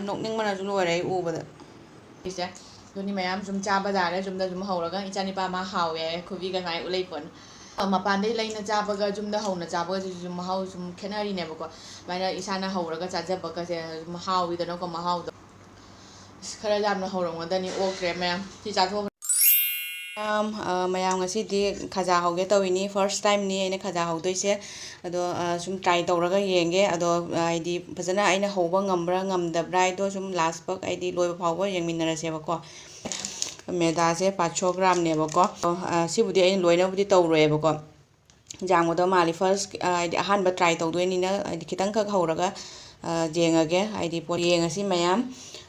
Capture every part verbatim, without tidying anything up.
ꯅꯣꯛꯅꯤꯡꯕꯅꯁꯨ ꯂꯣꯏꯔꯦ ꯑꯩ ꯎꯕꯗ꯫ ꯁꯤꯁꯦ ꯑꯗꯨꯅꯤ ꯃꯌꯥꯝ ꯁꯨꯝ ꯆꯥꯕ ꯌꯥꯔꯦ꯫ ꯌꯨꯝꯗ ꯁꯨꯝ ꯍꯧꯔꯒ ꯏꯆꯥꯅꯤꯄꯥ ꯑꯃ ꯍꯥꯎꯋꯦ ꯍꯥꯏꯌꯦ, ꯈꯨꯕꯤꯒ ꯁꯨꯃꯥꯏꯅ ꯎꯠꯂꯛꯏ ꯄꯣꯠꯅꯤ꯫ ꯑ, ꯃꯄꯥꯟꯗꯩ ꯂꯩꯅ ꯆꯥꯕꯒ ꯌꯨꯝꯗ ꯍꯧꯅ ꯆꯥꯕꯒꯁꯤꯁꯨ ꯃꯍꯥꯎ ꯁꯨꯝ ꯈꯦꯠꯅꯔꯤꯅꯦꯕꯀꯣ꯫ ꯑꯗꯨꯃꯥꯏꯅ ꯏꯁꯥꯅ ꯍꯧꯔꯒ ꯆꯥꯖꯕꯒꯁꯦ ꯑꯗꯨꯝ ꯍꯥꯎꯋꯤꯗꯅꯀꯣ, ꯃꯍꯥꯎꯗꯣ꯫ ꯑꯁ, ꯈꯔ ꯌꯥꯝꯅ ꯍꯧꯔꯝꯒꯗꯅꯤ, ꯑꯣꯛꯇ꯭ꯔꯦ ꯃꯌꯥꯝ꯫ ꯁꯤ ꯆꯥꯊꯣꯛꯈ꯭ꯔꯦ꯫ ꯃꯌꯥꯝ, ꯑ, ꯃꯌꯥꯝ ꯉꯁꯤꯗꯤ ꯈꯖꯥ ꯍꯧꯒꯦ ꯇꯧꯔꯤꯅꯤ꯫ First timeꯅꯤ ꯑꯩꯅ ꯈꯖꯥ ꯍꯧꯗꯣꯏꯁꯦ꯫ ꯑꯗꯣ, ꯑ, ꯁꯨꯝ try ꯇꯧꯔꯒ ꯌꯦꯡꯒꯦ꯫ ꯑꯗꯣ, ꯑ, ꯍꯥꯏꯗꯤ ꯐꯖꯅ ꯑꯩꯅ ꯍꯧꯕ ꯉꯝꯕ꯭ꯔꯥ ꯉꯝꯗꯕ꯭ꯔꯥ ꯍꯥꯏꯗꯣ ꯁꯨꯝ last ꯐꯥꯎ, ꯍꯥꯏꯗꯤ ꯂꯣꯏꯕ ꯐꯥꯎꯕ ꯌꯦꯡꯃꯤꯟꯅꯔꯁꯦꯕꯀꯣ꯫ ꯃꯦꯗꯥꯁꯦ ꯄꯥꯆꯁꯣ ꯒ꯭ꯔꯥꯝꯅꯦꯕꯀꯣ꯫ ꯑ, ꯁꯤꯕꯨꯗꯤ ꯑꯩꯅ ꯂꯣꯏꯅꯕꯨꯗꯤ ꯇꯧꯔꯣꯏꯕꯀꯣ꯫ ꯌꯥꯝꯒꯗꯧ ꯃꯥꯜꯂꯤ꯫ First, ꯑ, ꯍꯥꯏꯗꯤ ꯑꯍꯥꯟꯕ try ꯇꯧꯗꯣꯏꯅꯤꯅ, ꯍꯥꯏꯗꯤ ꯈꯤꯇꯪꯈꯛ ꯍꯧꯔꯒ, ꯑ, ꯌꯦꯡꯉꯒꯦ꯫ ꯍꯥꯏꯗꯤ ꯄꯣꯠ ꯌꯦꯡꯉꯁꯤ ꯃꯌꯥꯝ꯫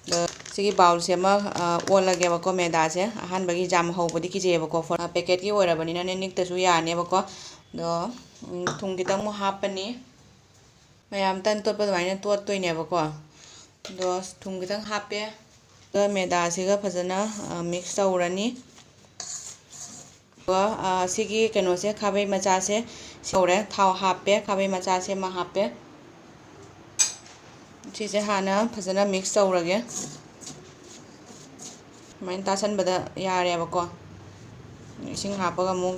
ꯑꯗꯣ ꯁꯤꯒꯤ bowlꯁꯦ ꯑꯃ, ꯑ, ꯑꯣꯜꯂꯒꯦꯕꯀꯣ ꯃꯦꯗꯥꯁꯦ꯫ ꯑꯍꯥꯟꯕꯒꯤ ꯌꯥꯝ ꯍꯧꯕꯗꯤ ꯀꯤꯖꯩꯌꯦꯕꯀꯣ꯫ ꯐꯣꯔ-, ꯑ, packetꯀꯤ ꯑꯣꯏꯔꯕꯅꯤꯅꯅꯦ ꯅꯤꯛꯇꯁꯨ ꯌꯥꯅꯦꯕꯀꯣ꯫ ꯑꯗꯣ, ꯎꯝ, ꯊꯨꯝ ꯈꯤꯇꯪ ꯑꯃꯨꯛ ꯍꯥꯞꯄꯅꯤ꯫ ꯃꯌꯥꯝ ꯇꯟ ꯇꯣꯠꯄ ꯑꯗꯨꯃꯥꯏꯅ ꯇꯣꯠꯇꯣꯏꯅꯦꯕꯀꯣ꯫ ꯑꯗꯣ ꯊꯨꯝ ꯈꯤꯇꯪ ꯍꯥꯞꯄꯦ꯫ ꯑꯗꯨꯒ ꯃꯦꯗꯥꯁꯤꯒ ꯐꯖꯅ, ꯑ, mix ꯇꯧꯔꯅꯤ꯫ ꯑꯗꯨꯒ, ꯑ, ꯁꯤꯒꯤ ꯀꯩꯅꯣꯁꯦ, ꯈꯥꯕꯩ ꯃꯆꯥꯁꯦ ꯁꯧꯔꯦ꯫ ꯊꯥꯎ ꯍꯥꯞꯄꯦ, ꯈꯥꯕꯩ ꯃꯆꯥꯁꯦ ꯑꯃ ꯍꯥꯞꯄꯦ꯫ ꯁꯤꯁꯦ ꯍꯥꯟꯅ ꯐꯖꯅ mix ꯇꯧꯔꯒꯦ꯫ ꯁꯨꯃꯥꯏꯅ ꯇꯥꯁꯟꯕꯗ ꯌꯥꯔꯦꯕꯀꯣ꯫ ꯏꯁꯤꯡ ꯍꯥꯞꯄꯒ ꯑꯃꯨꯛ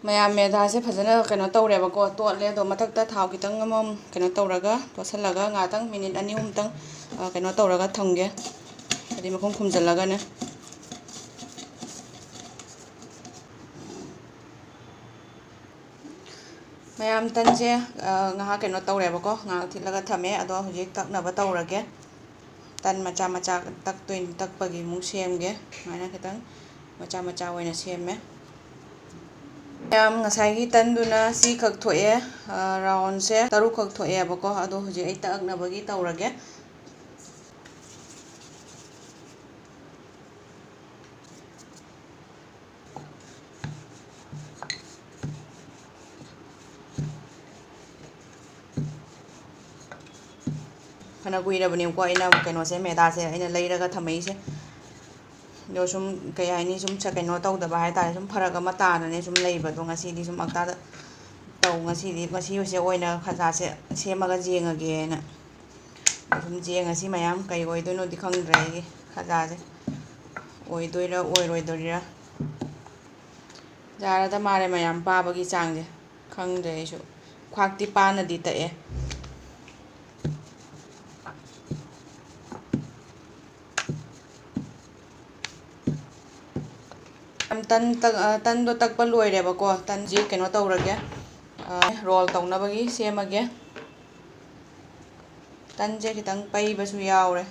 ꯃꯌꯥꯝ ꯃꯦꯗꯥꯁꯦ ꯐꯖꯅ ꯀꯩꯅꯣ ꯇꯧꯔꯦꯕꯀꯣ, ꯇꯣꯠꯂꯦ꯫ ꯑꯗꯣ ꯃꯊꯛꯇ ꯊꯥꯎ ꯈꯤꯇꯪ ꯑꯃ ꯀꯩꯅꯣ ꯇꯧꯔꯒ, ꯇꯣꯠꯁꯜꯂꯒ ꯉꯥꯏꯍꯥꯛꯇꯪ minute ꯑꯅꯤ ꯑꯍꯨꯝꯇꯪ, ꯑ, ꯀꯩꯅꯣ ꯇꯧꯔꯒ ꯊꯝꯒꯦ, ꯍꯥꯏꯗꯤ ꯃꯈꯨꯝ ꯈꯨꯝꯖꯤꯜꯂꯒꯅꯦ꯫ ꯃꯌꯥꯝ ꯇꯟꯁꯦ, ꯑ, ꯉꯥꯏꯍꯥꯛ ꯀꯩꯅꯣ ꯇꯧꯔꯦꯕꯀꯣ, ꯉꯥꯏꯍꯥꯛ ꯊꯤꯠꯂꯒ ꯊꯝꯃꯦ꯫ ꯑꯗꯣ ꯍꯧꯖꯤꯛ ꯇꯛꯅꯕ ꯇꯧꯔꯒꯦ꯫ ꯇꯟ ꯃꯆꯥ ꯃꯆꯥ ꯇꯛꯇꯣꯏꯅꯤ, ꯇꯛꯄꯒꯤ ꯑꯃꯨꯛ ꯁꯦꯝꯒꯦ꯫ ꯁꯨꯃꯥꯏꯅ ꯈꯤꯇꯪ ꯃꯆꯥ ꯃꯆꯥ ꯑꯣꯏꯅ ꯁꯦꯝꯃꯦ꯫ ꯃꯌꯥꯝ, ꯉꯁꯥꯏꯒꯤ ꯇꯟꯗꯨꯅ ꯁꯤꯈꯛ ꯊꯣꯛꯑꯦ, ꯑ, roundꯁꯦ ꯇꯔꯨꯛꯈꯛ ꯊꯣꯛꯑꯦꯕꯀꯣ꯫ ꯑꯗꯣ ꯍꯧꯖꯤꯛ ꯑꯩ ꯇꯛꯅꯕꯒꯤ ꯇꯧꯔꯒꯦ꯫ ꯐꯅ ꯀꯨꯏꯔꯕꯅꯦꯕꯀꯣ ꯑꯩꯅ ꯀꯩꯅꯣꯁꯦ, ꯃꯦꯗꯥꯁꯦ ꯑꯩꯅ ꯂꯩꯔꯒ ꯊꯝꯃꯛꯏꯁꯦ꯫ ꯑꯗꯣ ꯁꯨꯝ, ꯀꯩ ꯍꯥꯏꯅꯤ, ꯁꯨꯝ ꯁ-, ꯀꯩꯅꯣ ꯇꯧꯗꯕ ꯍꯥꯏ ꯇꯥꯔꯦ, ꯁꯨꯝ ꯐꯔꯛ ꯑꯃ ꯇꯥꯗꯅ ꯁꯨꯝ ꯂꯩꯕꯗꯣ, ꯉꯁꯤꯗꯤ ꯁꯨꯝ ꯑꯛꯇꯥꯗ ꯇꯧ, ꯉꯁꯤꯗꯤ, ꯉꯁꯤꯁꯦ ꯑꯣꯏꯅ ꯈꯖꯥꯁꯦ ꯁꯦꯝꯃꯒ ꯌꯦꯡꯉꯒꯦꯅ꯫ ꯁꯨꯝ ꯌꯦꯡꯉꯁꯤ ꯃꯌꯥꯝ, ꯀꯩ ꯑꯣꯏꯗꯣꯏꯅꯣꯗꯤ ꯈꯪꯗ꯭ꯔꯦ ꯑꯩꯒꯤ ꯈꯖꯥꯁꯦ, ꯑꯣꯏꯗꯣꯏꯔꯥ ꯑꯣꯏꯔꯣꯏꯗꯣꯔꯤꯔꯥ꯫ ꯌꯥꯔꯗ ꯃꯥꯜꯂꯦ ꯃꯌꯥꯝ, ꯄꯥꯕꯒꯤ ꯆꯥꯡꯁꯦ꯫ ꯈꯪꯗ꯭ꯔꯦ ꯑꯩꯁꯨ꯫ ꯈ꯭ꯋꯥꯛꯇꯤ ꯄꯥꯅꯗꯤ ꯇꯛꯑꯦ꯫ ꯇꯟ ꯇꯛ-, ꯑ, ꯇꯟꯗꯣ ꯇꯛꯄ ꯂꯣꯏꯔꯦꯕꯀꯣ꯫ ꯇꯟꯁꯤ ꯀꯩꯅꯣ ꯇꯧꯔꯒꯦ, ꯑ, ꯔꯣꯜ ꯇꯧꯅꯕꯒꯤ ꯁꯦꯝꯃꯒꯦ꯫ ꯇꯟꯁꯦ ꯈꯤꯇꯪ ꯄꯩꯕꯁꯨ ꯌꯥꯎꯔꯦ꯫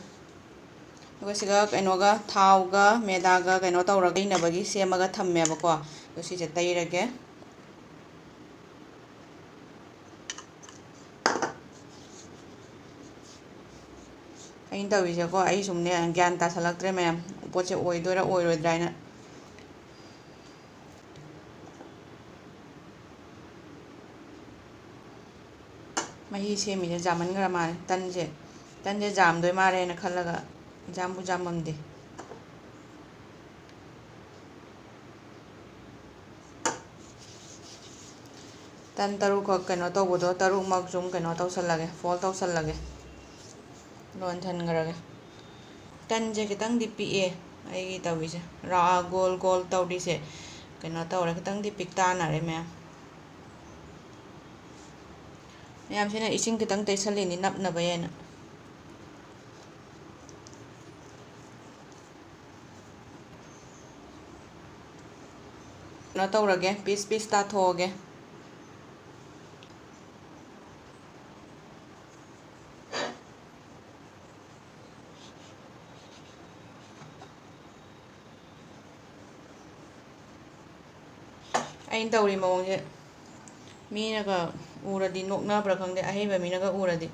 ꯑꯗꯨꯒ ꯁꯤꯒ ꯀꯩꯅꯣꯒ, ꯊꯥꯎꯒ ꯃꯦꯗꯥꯒ ꯀꯩꯅꯣ ꯇꯧꯔꯒ ꯌꯩꯅꯕꯒꯤ ꯁꯦꯝꯃꯒ ꯊꯝꯃꯦꯕꯀꯣ꯫ ꯑꯗꯣ ꯁꯤꯁꯦ ꯇꯩꯔꯒꯦ꯫ ꯑꯩꯅ ꯇꯧꯔꯤꯁꯦꯀꯣ, ꯑꯩ ꯁꯨꯝꯅꯦ ꯒ꯭ꯌꯥꯟ ꯇꯥꯁꯜꯂꯛꯇ꯭ꯔꯦ ꯃꯌꯥꯝ, ꯄꯣꯠꯁꯦ ꯑꯣꯏꯗꯣꯏꯔꯥ ꯑꯣꯏꯔꯣꯏꯗ꯭ꯔꯥ ꯍꯥꯏꯅ꯫ ꯃꯍꯤ ꯁꯦꯝꯃꯤꯁꯦ ꯖꯥꯃꯟꯈ꯭ꯔ ꯃꯥꯜꯂꯦ꯫ ꯇꯟꯁꯦ, ꯇꯟꯁꯦ ꯖꯥꯝꯗꯣꯏ ꯃꯥꯜꯂꯦꯅ ꯈꯜꯂꯒ ꯖꯥꯝꯕꯨ ꯖꯥꯝꯃꯝꯗꯦ꯫ ꯇꯟ ꯇꯔꯨꯛꯈꯛ ꯀꯩꯅꯣ ꯇꯧꯕꯗꯣ, ꯇꯔꯨꯛꯃꯛ ꯁꯨꯝ ꯀꯩꯅꯣ ꯇꯧꯁꯜꯂꯒꯦ, ꯐꯣꯜ ꯇꯧꯁꯜꯂꯒꯦ, ꯂꯣꯟꯁꯟꯈ꯭ꯔꯒꯦ꯫ ꯇꯟꯁꯦ ꯈꯤꯇꯪꯗꯤ ꯄꯤꯛꯑꯦ ꯑꯩꯒꯤ ꯇꯧꯔꯤꯁꯦ, ꯔꯥ-, ꯒꯣꯜ ꯒꯣꯜ ꯇꯧꯔꯤꯁꯦ ꯀꯩꯅꯣ ꯇꯧꯔꯦ, ꯈꯤꯇꯪꯗꯤ ꯄꯤꯛ ꯇꯥꯅꯔꯦ ꯃꯌꯥꯝ꯫ ꯃꯌꯥꯝꯁꯤꯅ ꯏꯁꯤꯡ ꯈꯤꯇꯪ ꯇꯩꯁꯜꯂꯤꯅꯤ ꯅꯞꯅꯕ ꯍꯥꯏꯅ꯫ ꯀꯩꯅꯣ ꯇꯧꯔꯒꯦ, ꯄꯤꯁ ꯄꯤꯁ ꯇꯥꯊꯣꯛꯑꯒꯦ꯫ ꯑꯩꯅ ꯇꯧꯔꯤ ꯃꯑꯣꯡꯁꯦ ꯃꯤꯅꯒ ꯎꯔꯗꯤ ꯅꯣꯛꯅꯕ꯭ꯔꯥ ꯈꯪꯗꯦ, ꯑꯍꯩꯕ ꯃꯤꯅꯒ ꯎꯔꯗꯤ꯫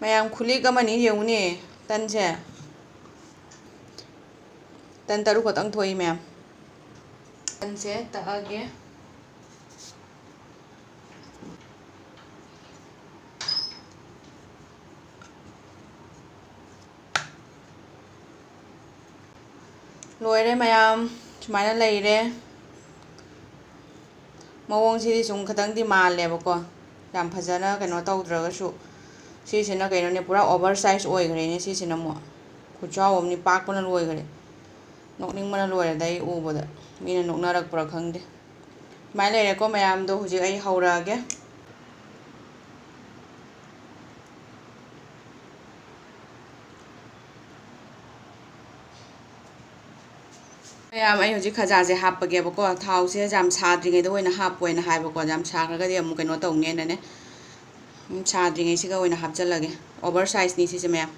ꯃꯌꯥꯝ ꯈꯨꯂꯤꯛ ꯑꯃꯅꯤ ꯌꯦꯡꯉꯨꯅꯦ, ꯇꯟꯁꯦ꯫ ꯇꯟ ꯇꯔꯨꯛ ꯈꯛꯇꯪ ꯊꯣꯛꯏ ꯃꯌꯥꯝ꯫ ꯇꯟꯁꯦ ꯇꯛꯑꯒꯦ꯫ ꯂꯣꯏꯔꯦ ꯃꯌꯥꯝ, ꯁꯨꯃꯥꯏꯅ ꯂꯩꯔꯦ꯫ ꯃꯑꯣꯡꯁꯤꯗꯤ ꯁꯨꯝ ꯈꯤꯇꯪꯗꯤ ꯃꯥꯜꯂꯦꯕꯀꯣ, ꯌꯥꯝ ꯐꯖꯅ ꯀꯩꯅꯣ ꯇꯧꯗ꯭ꯔꯒꯁꯨ꯫ ꯁꯤꯁꯤꯅ ꯀꯩꯅꯣꯅꯦ, ꯄꯨꯔꯥ ꯑꯣꯚꯔ ꯁꯥꯏꯖ ꯑꯣꯏꯈ꯭ꯔꯦꯅꯦ꯫ ꯁꯤꯁꯤꯅ ꯑꯃꯨꯛ ꯈꯨꯆꯥꯎ ꯑꯃꯅꯤ, ꯄꯥꯛꯄꯅ ꯂꯣꯏꯈ꯭ꯔꯦ꯫ ꯅꯣꯛꯅꯤꯡꯕꯅ ꯂꯣꯏꯔꯦꯗ ꯑꯩ ꯎꯕꯗ꯫ ꯃꯤꯅ ꯅꯣꯛꯅꯔꯛꯄ꯭ꯔꯥ ꯈꯪꯗꯦ꯫ ꯁꯨꯃꯥꯏꯅ ꯂꯩꯔꯦꯀꯣ ꯃꯌꯥꯝꯗꯣ꯫ ꯍꯧꯖꯤꯛ ꯑꯩ ꯍꯧꯔꯛꯑꯒꯦ꯫ ꯃꯌꯥꯝ, ꯑꯩ ꯍꯧꯖꯤꯛ ꯈꯖꯥꯁꯦ ꯍꯥꯞꯄꯒꯦꯕꯀꯣ꯫ ꯊꯥꯎꯁꯦ ꯌꯥꯝ ꯁꯥꯗ꯭ꯔꯤꯉꯩꯗ ꯑꯣꯏꯅ ꯍꯥꯞꯄꯣ ꯍꯥꯏꯅ ꯍꯥꯏꯕꯀꯣ, ꯌꯥꯝ ꯁꯥꯈ꯭ꯔꯒꯗꯤ ꯑꯃꯨꯛ ꯀꯩꯅꯣ ꯇꯧꯅꯦꯅꯅꯦ꯫ ꯎꯝ, ꯁꯥꯗ꯭ꯔꯤꯉꯩꯁꯤꯒ ꯑꯣꯏꯅ ꯍꯥꯞꯆꯤꯜꯂꯒꯦ꯫ ꯑꯣꯚꯔ ꯁꯥꯏꯖꯅꯤ ꯁꯤꯁꯦ ꯃꯌꯥꯝ꯫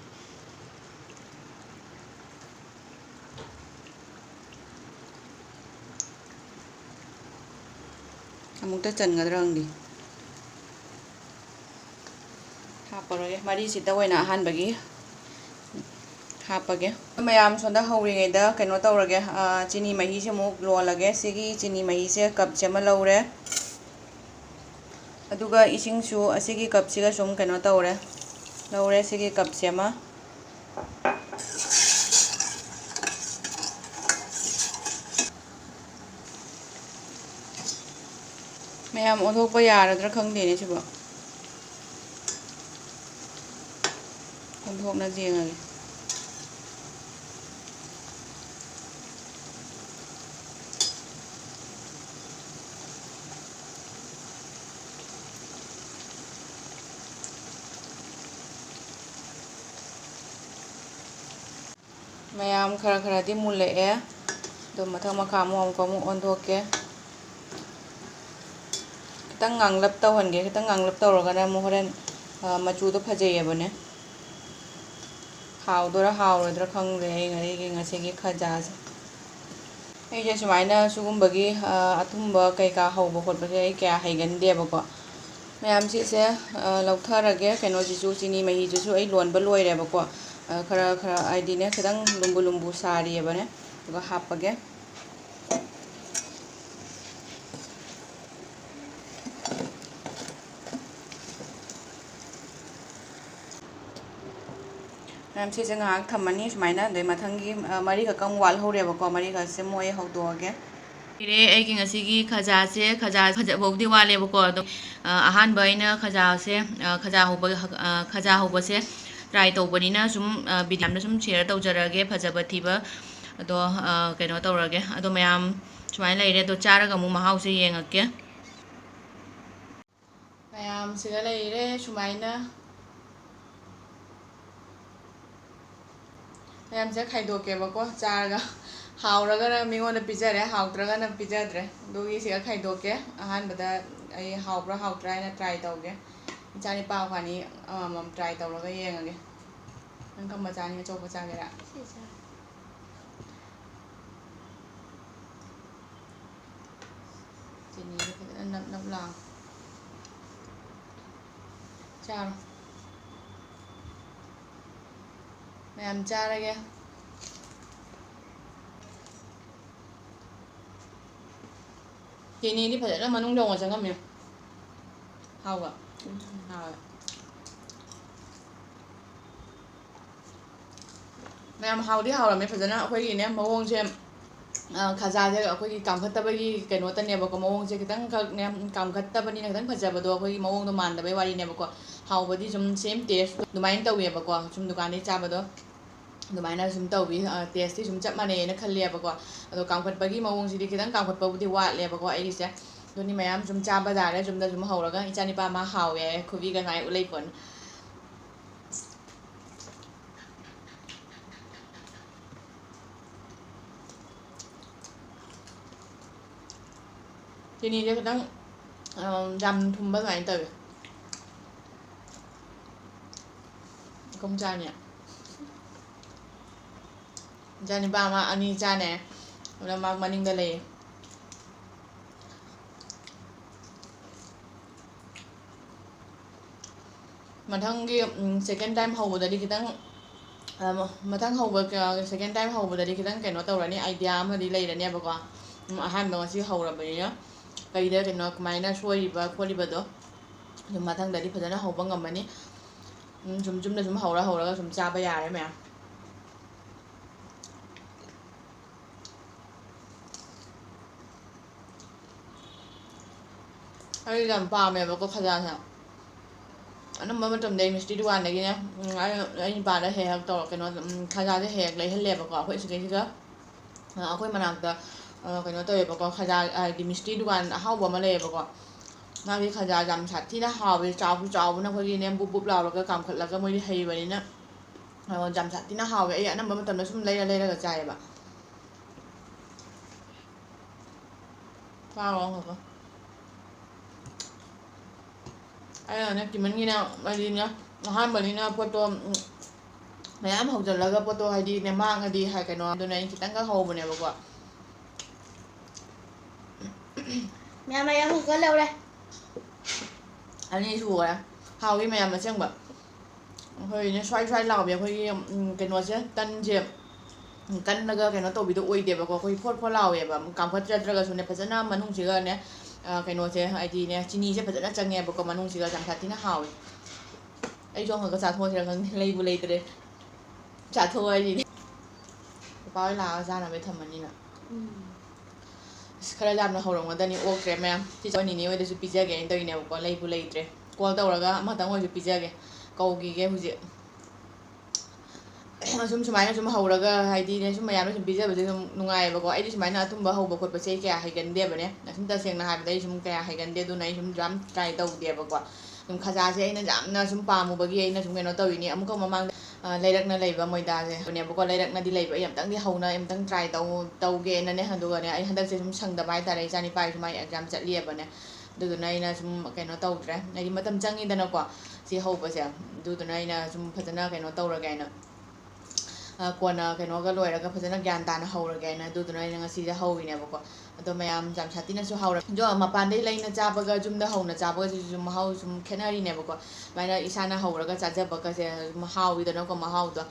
ꯑꯃꯨꯛꯇ ꯆꯟꯒꯗ꯭ꯔꯥ ꯈꯪꯗꯦ꯫ ꯍꯥꯞꯄꯔꯣꯏꯒꯦ, ꯃꯔꯤꯁꯤꯗ ꯑꯣꯏꯅ ꯑꯍꯥꯟꯕꯒꯤ ꯍꯥꯞꯄꯒꯦ꯫ ꯃꯌꯥꯝ, ꯁꯣꯝꯗ ꯍꯧꯔꯤꯉꯩꯗ ꯀꯩꯅꯣ ꯇꯧꯔꯒꯦ, ꯑ, ꯆꯤꯅꯤ ꯃꯍꯤꯁꯦ ꯑꯃꯨꯛ ꯂꯣꯜꯂꯒꯦ꯫ ꯁꯤꯒꯤ ꯆꯤꯅꯤ ꯃꯍꯤꯁꯦ ꯀꯞꯁꯦ ꯑꯃ ꯂꯧꯔꯦ꯫ ꯑꯗꯨꯒ ꯏꯁꯤꯡꯁꯨ ꯑꯁꯤꯒꯤ ꯀꯞꯁꯤꯒ ꯁꯨꯝ ꯀꯩꯅꯣ ꯇꯧꯔꯦ, ꯂꯧꯔꯦ ꯁꯤꯒꯤ ꯀꯞꯁꯦ ꯑꯃ꯫ ꯃꯌꯥꯝ, ꯑꯣꯟꯊꯣꯛꯄ ꯌꯥꯔꯗ꯭ꯔꯥ ꯈꯪꯗꯦꯅꯦ ꯁꯤꯕꯣ꯫ ꯑꯣꯟꯊꯣꯛꯅ ꯌꯦꯡꯉꯒꯦ꯫ ꯃꯌꯥꯝ, ꯈꯔ ꯈꯔꯗꯤ ꯃꯨꯜꯂꯛꯑꯦ꯫ ꯑꯗꯣ ꯃꯊꯛ ꯃꯈꯥ ꯑꯃꯨꯛ, ꯑꯃꯨꯛ, ꯑꯃꯨꯛ ꯑꯣꯟꯊꯣꯛꯀꯦ꯫ ꯈꯤꯇꯪ ꯉꯥꯡꯂꯞ ꯇꯧꯍꯟꯒꯦ꯫ ꯈꯤꯇꯪ ꯉꯥꯡꯂꯞ ꯇꯧꯔꯒꯅ ꯑꯃꯨꯛ ꯍꯣꯔꯦꯟ, ꯑ, ꯃꯆꯨꯗꯣ ꯐꯖꯩꯌꯦꯕꯅꯦ꯫ ꯍꯥꯎꯗꯣꯏꯔꯥ ꯍꯥꯎꯔꯣꯏꯗ꯭ꯔꯥ ꯈꯪꯗ꯭ꯔꯦ ꯑꯩ, ꯑꯩꯒꯤ ꯉꯁꯤꯒꯤ ꯈꯖꯥꯁꯦ꯫ ꯑꯩꯁꯦ ꯁꯨꯃꯥꯏꯅ ꯁꯤꯒꯨꯝꯕꯒꯤ, ꯑ, ꯑꯊꯨꯝꯕ ꯀꯩꯀꯥ ꯍꯧꯕ ꯈꯣꯠꯄꯁꯦ ꯑꯩ ꯀꯌꯥ ꯍꯩꯒꯟꯗꯦꯕꯀꯣ꯫ ꯃꯌꯥꯝ, ꯁꯤꯁꯦ, ꯑ, ꯂꯧꯊꯔꯒꯦ꯫ ꯀꯩꯅꯣꯁꯤꯁꯨ, ꯆꯤꯅꯤ ꯃꯍꯤꯗꯨꯁꯨ ꯑꯩ ꯂꯣꯟꯕ ꯂꯣꯏꯔꯦꯕꯀꯣ꯫ ꯑ, ꯈꯔ ꯈꯔ ꯍꯥꯏꯗꯤꯅꯦ, ꯈꯤꯇꯪ ꯂꯨꯝꯕꯨ ꯂꯨꯝꯕꯨ ꯁꯥꯔꯤꯑꯕꯅꯦ꯫ ꯑꯗꯨꯒ ꯍꯥꯞꯄꯒꯦ꯫ ꯃꯌꯥꯝ ꯁꯤꯁꯦ ꯉꯥꯏꯍꯥꯛ ꯊꯝꯃꯅꯤ ꯁꯨꯃꯥꯏꯅ, ꯑꯗꯩ ꯃꯊꯪꯒꯤ, ꯑ, ꯃꯔꯤꯈꯛꯀ ꯑꯃꯨꯛ ꯋꯥꯠꯍꯧꯔꯦꯕꯀꯣ, ꯃꯔꯤꯈꯛꯁꯦ ꯃꯣꯏ ꯍꯧꯗꯣꯛꯑꯒꯦ꯫ ꯂꯩꯔꯦ ꯑꯩꯒꯤ ꯉꯁꯤꯒꯤ ꯈꯖꯥꯁꯦ꯫ ꯈꯖꯥ ꯐꯖꯕꯕꯨꯗꯤ ꯋꯥꯠꯂꯦꯕꯀꯣ, ꯑꯗꯣ, ꯑ, ꯑꯍꯥꯟꯕ ꯑꯩꯅ ꯈꯖꯥꯁꯦ, ꯑ, ꯈꯖꯥ ꯍꯧꯕ, ꯑ, ꯈꯖꯥ ꯍꯧꯕꯁꯦ try ꯇꯧꯕꯅꯤꯅ ꯁꯨꯝ, ꯑ, video ꯑꯃꯗ ꯁꯨꯝ share ꯇꯧꯖꯔꯛꯑꯒꯦ, ꯐꯖꯕ ꯊꯤꯕ꯫ ꯑꯗꯣ, ꯑ, ꯀꯩꯅꯣ ꯇꯧꯔꯒꯦ, ꯑꯗꯣ ꯃꯌꯥꯝ ꯁꯨꯃꯥꯏꯅ ꯂꯩꯔꯦ꯫ ꯑꯗꯣ ꯆꯥꯔꯒ ꯑꯃꯨꯛ ꯃꯍꯥꯎꯁꯦ ꯌꯦꯡꯉꯛꯀꯦ꯫ ꯃꯌꯥꯝꯁꯤꯒ ꯂꯩꯔꯦ ꯁꯨꯃꯥꯏꯅ꯫ ꯃꯌꯥꯝꯁꯤꯒ ꯈꯥꯏꯗꯣꯛꯀꯦꯕꯀꯣ, ꯆꯥꯔꯒ꯫ ꯍꯥꯎꯔꯒꯅ ꯃꯤꯉꯣꯟꯗ ꯄꯤꯖꯔꯦ, ꯍꯥꯎꯇ꯭ꯔꯒꯅ ꯄꯤꯖꯗ꯭ꯔꯦ꯫ ꯑꯗꯨꯒꯤ ꯁꯤꯒ ꯈꯥꯏꯗꯣꯛꯀꯦ꯫ ꯑꯍꯥꯟꯕꯗ ꯑꯩ ꯍꯥꯎꯕ꯭ꯔꯥ ꯍꯥꯎꯇ꯭ꯔꯥ ꯍꯥꯏꯅ try ꯇꯧꯒꯦ꯫ ꯏꯆꯥ ꯅꯤꯄꯥ ꯑꯩꯈꯣꯏꯅꯤ ꯑꯃꯃꯝ try ꯇꯧꯔꯒ ꯌꯦꯡꯉꯒꯦ꯫ ꯅꯪ ꯀꯔꯝꯕ ꯆꯥꯅꯤꯡꯉꯤ? ꯑꯆꯧꯕ ꯆꯥꯒꯦꯔꯥ? ꯁꯤ ꯆꯥ-, ꯆꯤꯅꯤꯗꯣ ꯐꯖꯅ ꯅꯞ ꯅꯞ ꯂꯥꯎ꯫ ꯆꯥꯔꯣ꯫ ꯃꯌꯥꯝ ꯆꯥꯔꯒꯦ꯫ ꯆꯤꯅꯤꯗꯤ ꯐꯖꯅ ꯃꯅꯨꯡ ꯌꯧꯅ ꯆꯪꯉꯝꯃꯦ꯫ ꯍꯥꯎꯕ? ꯎꯝ, ꯍꯥꯎꯋꯦ꯫ ꯃꯌꯥꯝ ꯍꯥꯎꯗꯤ ꯍꯥꯎꯔꯝꯃꯦ ꯐꯖꯅ꯫ ꯑꯩꯈꯣꯏꯒꯤꯅꯦ ꯃꯑꯣꯡꯁꯦ, ꯑ, ꯈꯖꯥꯁꯦ ꯑꯩꯈꯣꯏꯒꯤ ꯀꯥꯝꯈꯠꯇꯕꯒꯤ ꯀꯩꯅꯣꯇꯅꯦꯕꯀꯣ, ꯃꯑꯣꯡꯁꯦ ꯈꯤꯇꯪꯈꯛꯅꯦ ꯀꯥꯝꯈꯠꯇꯕꯅꯤꯅ ꯈꯤꯇꯪ ꯐꯖꯕꯗꯣ ꯑꯩꯈꯣꯏꯒꯤ ꯃꯑꯣꯡꯗꯣ ꯃꯥꯟꯗꯕꯩ ꯋꯥꯔꯤꯅꯦꯕꯀꯣ꯫ ꯍꯥꯎꯕꯗꯤ ꯁꯨꯝ same taste ꯑꯗꯨꯃꯥꯏꯅ ꯇꯧꯋꯦꯕꯀꯣ, ꯁꯨꯝ ꯗꯨꯀꯥꯟꯗꯩ ꯆꯥꯕꯗꯣ꯫ ꯑꯗꯨꯃꯥꯏꯅ ꯁꯨꯝ ꯇꯧꯕꯤ, ꯑ, taste ꯇꯤ ꯁꯨꯝ ꯆꯞ ꯃꯥꯟꯅꯩꯌꯦꯅ ꯈꯜꯂꯦꯕꯀꯣ꯫ ꯑꯗꯣ ꯀꯥꯝꯈꯠꯄꯒꯤ ꯃꯑꯣꯡꯁꯤꯗꯤ ꯈꯤꯇꯪ ꯀꯥꯝꯈꯠꯄꯕꯨꯗꯤ ꯋꯥꯠꯂꯦꯕꯀꯣ ꯑꯩꯒꯤꯁꯦ꯫ ꯑꯗꯨꯅꯤ ꯃꯌꯥꯝ ꯁꯨꯝ ꯆꯥꯕ ꯌꯥꯔꯦ, ꯌꯨꯝꯗ ꯁꯨꯝ ꯍꯧꯔꯒ ꯏꯆꯥ ꯅꯤꯄꯥ ꯑꯃ ꯍꯥꯎꯋꯦ ꯍꯥꯏ, ꯈꯨꯕꯤꯒ ꯁꯨꯃꯥꯏꯅ ꯎꯠꯂꯩ ꯄꯣꯠꯅꯤ꯫ ꯆꯤꯅꯤꯁꯦ ꯈꯤꯇꯪ, ꯑ, ꯌꯥꯝ ꯊꯨꯝꯕ ꯑꯗꯨꯃꯥꯏꯅ ꯇꯧꯋꯦ꯫ ꯀꯝ ꯆꯥꯅꯤ? ꯏꯆꯥ ꯅꯤꯄꯥ ꯑꯃ ꯑꯅꯤ ꯆꯥꯅꯦ꯫ ꯑꯗꯨꯅ ꯃꯥ ꯃꯅꯤꯡꯗ ꯂꯩꯌꯦ꯫ ꯃꯊꯪꯒꯤ, ꯎꯝ, second time ꯍꯧꯕꯗꯗꯤ ꯈꯤꯇꯪ, ꯑ, ꯃꯊꯪ ꯍꯧꯕ, ꯀ-, second time ꯍꯧꯕꯗꯗꯤ ꯈꯤꯇꯪ ꯀꯩꯅꯣ ꯇꯧꯔꯅꯤ, idea ꯑꯃꯗꯤ ꯂꯩꯔꯅꯦꯕꯀꯣ꯫ ꯎꯝ, ꯑꯍꯥꯟꯕ ꯉꯁꯤ ꯍꯧꯔꯕꯅꯤꯅ ꯀꯩꯗ ꯀꯩꯅꯣ ꯀꯃꯥꯏꯅ ꯁꯣꯏꯔꯤꯕ ꯈꯣꯠꯂꯤꯕꯗꯣ ꯑꯗꯨꯝ ꯃꯊꯪꯗꯗꯤ ꯐꯖꯅ ꯍꯧꯕ ꯉꯝꯃꯅꯤ꯫ ꯁꯨꯝ ꯆꯨꯝꯅ ꯁꯨꯝ ꯍꯧꯔ ꯍꯧꯔꯒ ꯁꯨꯝ ꯆꯥꯕ ꯌꯥꯔꯦ ꯃꯌꯥꯝ꯫ ꯑꯩ ꯌꯥꯝ ꯄꯥꯝꯃꯦꯕꯀꯣ ꯈꯖꯥꯁꯦ꯫ ꯑꯅꯝꯕ ꯃꯇꯝꯗ ꯑꯩ ꯃꯤꯁꯇꯤ ꯗꯨꯀꯥꯟꯗꯒꯤꯅꯦ, ꯎꯝ, ꯑꯩ, ꯑꯩ ꯅꯨꯄꯥꯗ ꯍꯦꯛ ꯍꯦꯛ ꯇꯧꯔ-, ꯀꯩꯅꯣ, ꯎꯝ, ꯈꯖꯥꯁꯦ ꯍꯦꯛ ꯍꯦꯛ ꯂꯩꯍꯜꯂꯦꯕꯀꯣ ꯑꯩꯈꯣꯏ ꯁꯤꯗꯩꯁꯤꯗ꯫ ꯑ, ꯑꯩꯈꯣꯏ ꯃꯅꯥꯛꯇ, ꯑ, ꯀꯩꯅꯣ ꯇꯧꯋꯦꯕꯀꯣ, ꯈꯖꯥ, ꯍꯥꯏꯗꯤ ꯃꯤꯁꯇꯤ ꯗꯨꯀꯥꯟ ꯑꯍꯥꯎꯕ ꯑꯃ ꯂꯩꯌꯦꯕꯀꯣ꯫ ꯃꯥꯒꯤ ꯈꯖꯥ ꯌꯥꯝ ꯁꯥꯊꯤꯅ ꯍꯥꯎꯋꯦ, ꯆꯥꯎꯁꯨ ꯆꯥꯎꯕꯅ ꯑꯩꯈꯣꯏꯒꯤꯅꯦ ꯕꯨꯞ ꯕꯨꯞ ꯂꯥꯎꯔꯒ ꯀꯥꯝꯈꯠꯂꯒ ꯃꯣꯏꯗꯤ ꯍꯩꯕꯅꯤꯅ꯫ ꯑ, ꯌꯥꯝ ꯁꯥꯊꯤꯅ ꯍꯥꯎꯋꯦ꯫ ꯑꯩ ꯑꯅꯝꯕ ꯃꯇꯝꯗ ꯁꯨꯝ ꯂꯩꯔ ꯂꯩꯔꯒ ꯆꯥꯏꯌꯦꯕ꯫ ꯆꯥꯔꯣ ꯑꯃꯈꯛꯀ꯫ ꯑꯩꯅꯅꯦ ꯀꯤꯃꯟꯒꯤꯅꯦ, ꯍꯥꯏꯗꯤꯅꯦ, ꯑꯍꯥꯟꯕꯅꯤꯅ ꯄꯣꯠꯇꯣ, ꯎꯝ, ꯃꯌꯥꯝ ꯍꯧꯖꯤꯜꯂꯒ ꯄꯣꯠꯇꯣ ꯍꯥꯏꯗꯤꯅꯦ ꯃꯥꯡꯉꯗꯤ ꯍꯥꯏ ꯀꯩꯅꯣ, ꯑꯗꯨꯅ ꯑꯩ ꯈꯤꯇꯪꯈꯛ ꯍꯧꯕꯅꯦꯕꯀꯣ꯫ ꯃꯌꯥꯝ, ꯃꯌꯥꯝ ꯍꯧꯖꯤꯜꯂꯧꯔꯦ꯫ ꯑꯅꯤ ꯁꯨꯈ꯭ꯔꯦ꯫ ꯍꯥꯎꯏ ꯃꯌꯥꯝ ꯑꯁꯦꯡꯕ꯫ ꯑꯩꯈꯣꯏꯅꯦ ꯁ꯭ꯋꯥꯏ ꯁ꯭ꯋꯥꯏ ꯂꯥꯎꯕꯤ ꯑꯩꯈꯣꯏꯒꯤ, ꯎꯝ, ꯀꯩꯅꯣꯁꯦ, ꯇꯟꯁꯦ, ꯎꯝ, ꯀꯟꯅꯒ ꯀꯩꯅꯣ ꯇꯧꯕꯤꯗꯣ ꯑꯣꯏꯗꯦꯕꯀꯣ꯫ ꯑꯩꯈꯣꯏ ꯐꯣꯠ ꯐꯣꯠ ꯂꯥꯎꯋꯦꯕ꯫ ꯀꯥꯝꯈꯠꯆꯗ꯭ꯔꯒꯁꯨꯅꯦ ꯐꯖꯅ ꯃꯅꯨꯡꯁꯤꯒꯅꯦ, ꯑ, ꯀꯩꯅꯣꯁꯦ ꯍꯥꯏꯗꯤꯅꯦ ꯆꯤꯅꯤꯁꯦ ꯐꯖꯅ ꯆꯪꯉꯦꯕꯀꯣ ꯃꯅꯨꯡꯁꯤꯒ꯫ ꯌꯥꯝ ꯁꯥꯊꯤꯅ ꯍꯥꯎꯋꯦ꯫ ꯑꯩꯁꯨ ꯑꯃꯨꯛꯀ ꯆꯥꯊꯣꯛꯑꯁꯤꯔ ꯈꯪꯗꯦ, ꯂꯩꯕꯨ ꯂꯩꯇ꯭ꯔꯦ꯫ ꯆꯥꯊꯣꯛꯑꯣ ꯍꯥꯏꯁꯤꯅꯦ꯫ ꯄꯄꯥ ꯍꯣꯏ ꯂꯥꯛꯑꯒ ꯆꯥꯅꯕꯩ ꯊꯝꯃꯅꯤꯅ꯫ ꯎꯝ꯫ ꯑꯁ, ꯈꯔ ꯌꯥꯝꯅ ꯍꯧꯔꯝꯒꯗꯅꯤ, ꯑꯣꯛꯇ꯭ꯔꯦ ꯃꯌꯥꯝ꯫ ꯁꯤꯁꯦ ꯅꯤꯅꯦ ꯍꯣꯏꯗꯁꯨ ꯄꯤꯖꯒꯦ ꯍꯥꯏꯅ ꯇꯧꯔꯤꯅꯦꯕꯀꯣ, ꯂꯩꯕꯨ ꯂꯩꯇ꯭ꯔꯦ꯫ ꯀꯣꯜ ꯇꯧꯔꯒ ꯑꯃꯇꯪ ꯑꯣꯏꯔꯁꯨ ꯄꯤꯖꯒꯦ, ꯀꯧꯈꯤꯒꯦ ꯍꯧꯖꯤꯛ꯫ ꯑꯁꯨꯝ ꯁꯨꯃꯥꯏꯅ ꯁꯨꯝ ꯍꯧꯔꯒ, ꯍꯥꯏꯗꯤꯅꯦ, ꯁꯨꯝ ꯃꯌꯥꯝꯅ ꯁꯨꯝ ꯄꯤꯖꯕꯁꯦ ꯁꯨꯝ ꯅꯨꯡꯉꯥꯏꯌꯦꯕꯀꯣ꯫ ꯑꯩꯗꯤ ꯁꯨꯃꯥꯏꯅ ꯑꯊꯨꯝꯕ ꯍꯧꯕ ꯈꯣꯠꯄꯁꯦ ꯑꯩ ꯀꯌꯥ ꯍꯩꯒꯟꯗꯦꯕꯅꯦ꯫ ꯑꯁꯨꯝ ꯇꯁꯦꯡꯅ ꯍꯥꯏꯕꯗ ꯑꯩ ꯁꯨꯝ ꯀꯌꯥ ꯍꯩꯒꯟꯗꯦ, ꯑꯗꯨꯅ ꯑꯩ ꯁꯨꯝ ꯌꯥꯝ ꯇ꯭ꯔꯥꯏ ꯇꯧꯗꯦꯕꯀꯣ꯫ ꯁꯨꯝ ꯈꯖꯥꯁꯦ ꯑꯩꯅ ꯌꯥꯝꯅ ꯁꯨꯝ ꯄꯥꯝꯃꯨꯕꯒꯤ ꯑꯩꯅ ꯁꯨꯝ ꯀꯩꯅꯣ ꯇꯧꯔꯤꯅꯤ꯫ ꯑꯃꯨꯛꯀ ꯃꯃꯥꯡꯗ, ꯑ, ꯂꯩꯔꯛꯅ ꯂꯩꯕ ꯃꯣꯏꯗꯥꯁꯦ ꯑꯗꯨꯅꯦꯕꯀꯣ, ꯂꯩꯔꯛꯅꯗꯤ ꯂꯩꯕ, ꯑꯩ ꯑꯝꯇꯪꯗꯤ ꯍꯧꯅ ꯑꯝꯇꯪ ꯇ꯭ꯔꯥꯏ ꯇꯧ-, ꯇꯧꯒꯦꯅꯅꯦ꯫ ꯑꯗꯨꯒꯅꯦ, ꯑꯩ ꯍꯟꯗꯛꯁꯦ ꯁꯨꯝ ꯁꯪꯗꯕ ꯍꯥꯏꯇꯥꯔꯦ, ꯏꯆꯥꯅꯤꯄꯥꯒꯤꯁꯨ ꯃꯥꯏ ꯑꯦꯛꯖꯥꯝ ꯆꯠꯂꯤꯑꯕꯅꯦ꯫ ꯑꯗꯨꯗꯨꯅ ꯑꯩꯅ ꯁꯨꯝ ꯀꯩꯅꯣ ꯇꯧꯗ꯭ꯔꯦ, ꯍꯥꯏꯗꯤ ꯃꯇꯝ ꯆꯪꯉꯤꯗꯅꯀꯣ ꯁꯤ ꯍꯧꯕꯁꯦ꯫ ꯑꯗꯨꯗꯨꯅ ꯑꯩꯅ ꯁꯨꯝ ꯐꯖꯅ ꯀꯩꯅꯣ ꯇꯧꯔꯒꯦ ꯍꯥꯏꯅ, ꯑ, ꯀꯣꯟꯅ ꯀꯩꯅꯣꯒ ꯂꯣꯏꯔꯒ ꯐꯖꯅ ꯒ꯭ꯌꯥꯟ ꯇꯥꯅ ꯍꯧꯔꯒꯦ ꯍꯥꯏꯅ ꯑꯗꯨꯗꯨꯅ ꯑꯩꯅ ꯉꯁꯤꯁꯦ ꯍꯧꯔꯤꯅꯦꯕꯀꯣ꯫ ꯑꯗꯣ ꯃꯌꯥꯝ ꯌꯥꯝ ꯁꯥꯊꯤꯅꯁꯨ ꯍꯥꯎꯔꯦ꯫ ꯑꯗꯣ ꯃꯄꯥꯟꯗꯩ ꯂꯩꯅ ꯆꯥꯕꯒ ꯌꯨꯝꯗ ꯍꯧꯅ ꯆꯥꯕꯒꯁꯤꯁꯨ ꯃꯍꯥꯎ ꯁꯨꯝ ꯈꯦꯠꯅꯔꯤꯅꯦꯕꯀꯣ꯫ ꯁꯨꯃꯥꯏꯅ ꯏꯁꯥꯅ ꯍꯧꯔꯒ ꯆꯥꯖꯕꯒꯁꯦ ꯑꯗꯨꯝ ꯍꯥꯎꯋꯤꯗꯅꯀꯣ, ꯃꯍꯥꯎꯗꯣ꯫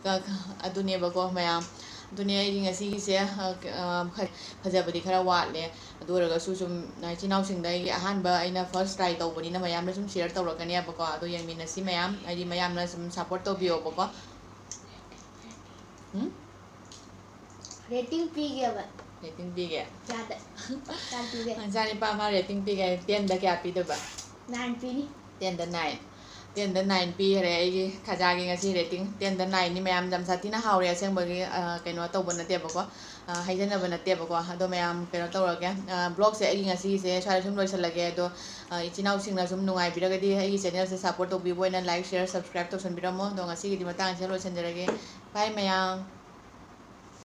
ꯀ-, ꯑꯗꯨꯅꯦꯕꯀꯣ ꯃꯌꯥꯝ꯫ ꯑꯗꯨꯅꯦ ꯑꯩꯒꯤ ꯉꯁꯤꯒꯤꯁꯦ, ꯑ, ꯈ-, ꯑ, ꯈ-, ꯐꯖꯕꯗꯤ ꯈꯔ ꯋꯥꯠꯂꯦ꯫ ꯑꯗꯨ ꯑꯣꯏꯔꯒꯁꯨ ꯁꯨꯝ ꯏꯆꯤꯟ ꯏꯅꯥꯎꯁꯤꯡꯗ ꯑꯩꯒꯤ ꯑꯍꯥꯟꯕ ꯑꯩꯅ first try ꯇꯧꯕꯅꯤꯅ ꯃꯌꯥꯝꯅ ꯁꯨꯝ share ꯇꯧꯔꯛꯀꯅꯦꯕꯀꯣ꯫ ꯑꯗꯣ ꯌꯦꯡꯃꯤꯟꯅꯁꯤ ꯃꯌꯥꯝ, ꯍꯥꯏꯗꯤ ꯃꯌꯥꯝꯅ ꯁꯨꯝ support ꯇꯧꯕꯤꯌꯣꯕꯀꯣ꯫ ꯎꯝ? Rating ꯄꯤꯒꯦꯕ꯫ Rating ꯄꯤꯒꯦ? ꯀꯌꯥꯗ? ꯀꯌꯥ ꯄꯤꯒꯦ? ꯏꯆꯥꯅꯤꯄꯥ ꯑꯃ rating ꯄꯤꯒꯦ꯫ Tenꯗ ꯀꯌꯥ ꯄꯤꯗꯣꯏꯕ? Nine ꯄꯤꯅꯤ꯫ Tenꯗ nine꯫ Tenꯗ nine ꯄꯤꯈꯔꯦ ꯑꯩꯒꯤ ꯈꯖꯥꯒꯤ ꯉꯁꯤ rating꯫ Tenꯗ nineꯅꯤ ꯃꯌꯥꯝ, ꯌꯥꯝ ꯁꯥꯊꯤꯅ ꯍꯥꯎꯔꯦ ꯑꯁꯦꯡꯕꯒꯤ, ꯑ, ꯀꯩꯅꯣ ꯇꯧꯕ ꯅꯠꯇꯦꯕꯀꯣ, ꯑ, ꯍꯥꯏꯖꯟꯅꯕ ꯅꯠꯇꯦꯕꯀꯣ꯫ ꯑꯗꯣ ꯃꯌꯥꯝ ꯀꯩꯅꯣ ꯇꯧꯔꯒꯦ, ꯑ, vlogꯁꯦ ꯑꯩꯒꯤ ꯉꯁꯤꯒꯤꯁꯦ ꯁ꯭ꯋꯥꯏꯗ ꯁꯨꯝ ꯂꯣꯏꯁꯤꯜꯂꯒꯦ꯫ ꯑꯗꯣ, ꯑ, ꯏꯆꯤꯟ ꯏꯅꯥꯎꯁꯤꯡꯅ ꯁꯨꯝ ꯅꯨꯡꯉꯥꯏꯕꯤꯔꯒꯗꯤ ꯑꯩꯒꯤ channelꯁꯦ support ꯇꯧꯕꯤꯕ ꯑꯣꯏꯅ like, share, subscribe ꯇꯧꯁꯟꯕꯤꯔꯝꯃꯣ꯫ ꯑꯗꯣ ꯉꯁꯤꯒꯤꯗꯤ ꯃꯇꯥꯡꯁꯤꯗ ꯂꯣꯏꯁꯤꯟꯖꯔꯒꯦ꯫ Bye ꯃꯌꯥꯝ꯫